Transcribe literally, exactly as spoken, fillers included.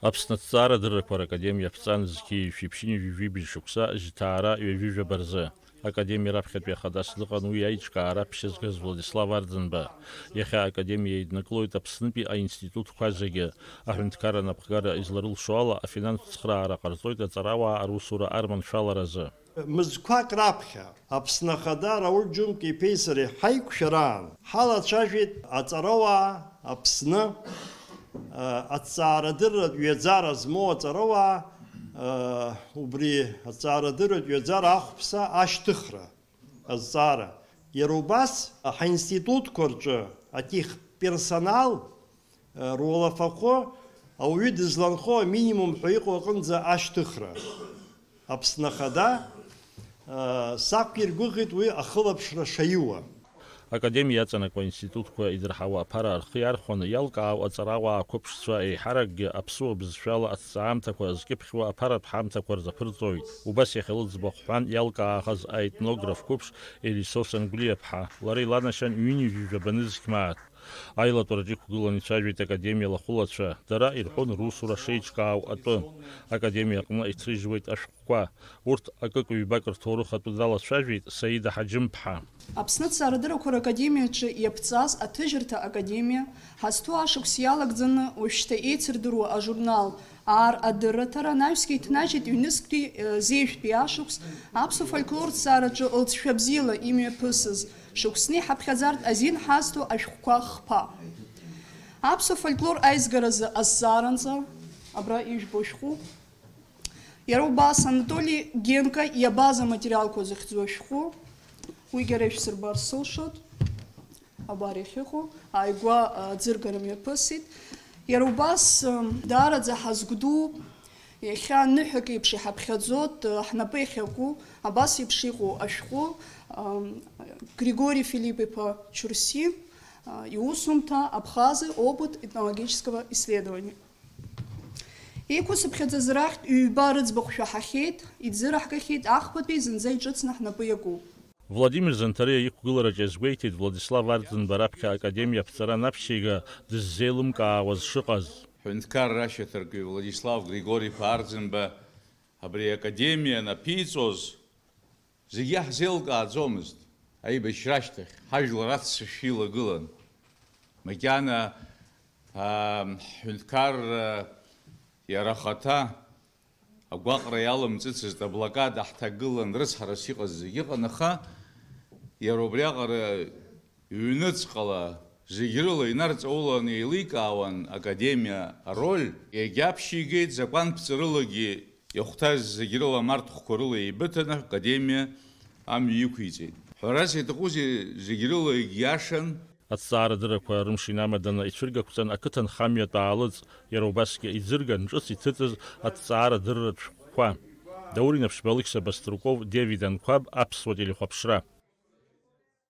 Аԥсны аҭҵаарадыррақәа ракадемиа аԥҵан зқьи жәшәи ԥшьынҩажәи жәибжь шықәса жьҭаара ҩажәижәаба рзы. Академиа раԥхьатәи ахадас дыҟан уи аиҿкаара ԥшьызгаз Владислав Арӡынба. Иахьа академиа еиднакылоит Аԥснытәи аинститутқәа зегьы. Аҳәынҭқарра анапхгара изларылшо ала, афинанстә цхыраара ҟарҵоит аҵарауаа русура арманшәаларазы. Мызқәак раԥхьа Аԥсны Ахада Рауль Џьумка-иԥеи сареи ҳаиқәшәараан ҳалацәажәеит аҵарауаа Аԥсны, а, аҭҵаарадырратә ҩаӡара змоу аҵарауаа, а, убри аҭҵаарадырратә ҩаӡара ахәԥса ашьҭыхра азҵаара. Иара убас ҳаинститутқәа рҿы атехперсонал, а, руалафахәы ауаҩы дызланхо аминимум ҳәа иҟоу аҟынӡа ашьҭыхра. Аԥсны Ахада, а, сақәиргәыӷит уи ахылаԥшра шаиуа. Академиа иаҵанакуа аинститутқәа идырҳауа аԥара рхы иархәаны иалкаау аҵарауаа қәыԥшцәа еиҳаракгьы аԥсуа бызшәала аҭҵаамҭақәа зкьыԥхьуа аԥаратә ҳамҭақәа рзаԥырҵоит. Убас иахьа лыӡбахә ҳәан иалкаахаз аетнограф қәыԥш Елисо Сангәлиаԥҳа, лара иланашьан ҩынҩажәижәаба нызқь мааҭ. Аилатәараҿы иқәгыланы ицәажәеит академиа лахәылацәа, дара ирҳәон русура шеиҿкаау атәы. Академиа аҟны иҭрыжьуеит ашәҟәқәа. Урҭ акык-ҩбак рҭоурых атәы далацәажәеит Саида Ҳаџьымԥҳа. Аԥсны аҭҵаарадыррақәа ракадемиаҿы иаԥҵаз аҭыжьырҭа академиа ҳазҭоу ашықәс иалагӡаны уажәшьҭа еицырдыруа ажурнал Аар адырраҭара анаҩсгьы иҭнажьит ҩнызқьтәи, э, зеижәтәи ашықәс аԥсуа фольклор ҭҵаараҿы лҵшәа бзиала имҩаԥысыз, шықәсны иҳаԥхьаӡартә азин ҳазҭо ашәҟәқәа хԥа. Аԥсуа фольклор аизгаразы азҵааранҵа, абра ижәбо шәҟәы. Иара убас Анатоли Генка иабаз аматериалқәа зыхьӡу ашәҟәы, уигьы ара ишәсырбар сылшоит. Абар иахьыҟоу, ааигәа, а, аӡыргара мҩаԥысит. Иара убас, м, даараӡа ҳазгәдуу, иахьа ныҳәак еиԥш иҳаԥхьаӡоит, а, ҳнапы иахьаку, абас еиԥш иҟоу ашәҟәы, ам, Григори Филипп-иԥа Чурсин, а, иусумҭа Абхазы опыт этнологического исследования. Еиқәыцыԥхьаӡаз рахьтә ҩба рыӡбахә шәаҳахьеит, иӡыраҳгахьеит, ахԥатәи зынӡа иҿыцны ҳнапы иакуп. Владимир Занҭариа иқәгылараҿ иазгәеиҭеит Владислав Арӡынба раԥхьа академиа аԥҵара анаԥшьеига дыззеилымкаауаз шыҟаз. Ҳәынҭқарра ашьаҭаркҩы Владислав Григори-иԥа Арӡынба абри академиа анаԥиҵоз зегь иаҳзеилкааӡомызт. Аибашьра ашьҭахь ҳажәлар аццышә илагылан. Макьана, аа, ҳҳәынҭқарра иара ахаҭа агәаҟра иалымҵыцызт, аблокада ҳҭагылан, рыцҳарас иҟаз зегь ыҟан, аха иара убриаҟара ҩныҵҟала зегь рыла инарҵаулан еиликаауан академиа ароль, иагьаԥшьигеит, закәанԥҵарылагьы иахәҭаз зегь рыла амарҭхәқәа рыла еибыҭаны академиа амҩа иқәиҵеит. Ҳәарас иаҭахузеи, зегь рыла егьиашан. Аҭҵаарадыррақәа рымш инамаданы ицәыргақәҵан ақыҭанхамҩатә аалыҵ, иара убасгьы иӡырган ҿыц иҭыҵыз аҭҵаарадырратә шәҟәқәа. Даур Инаԥшьба, Алықьса Баструков, Девид Анқәаб, Аԥсуа телехәаԥшра.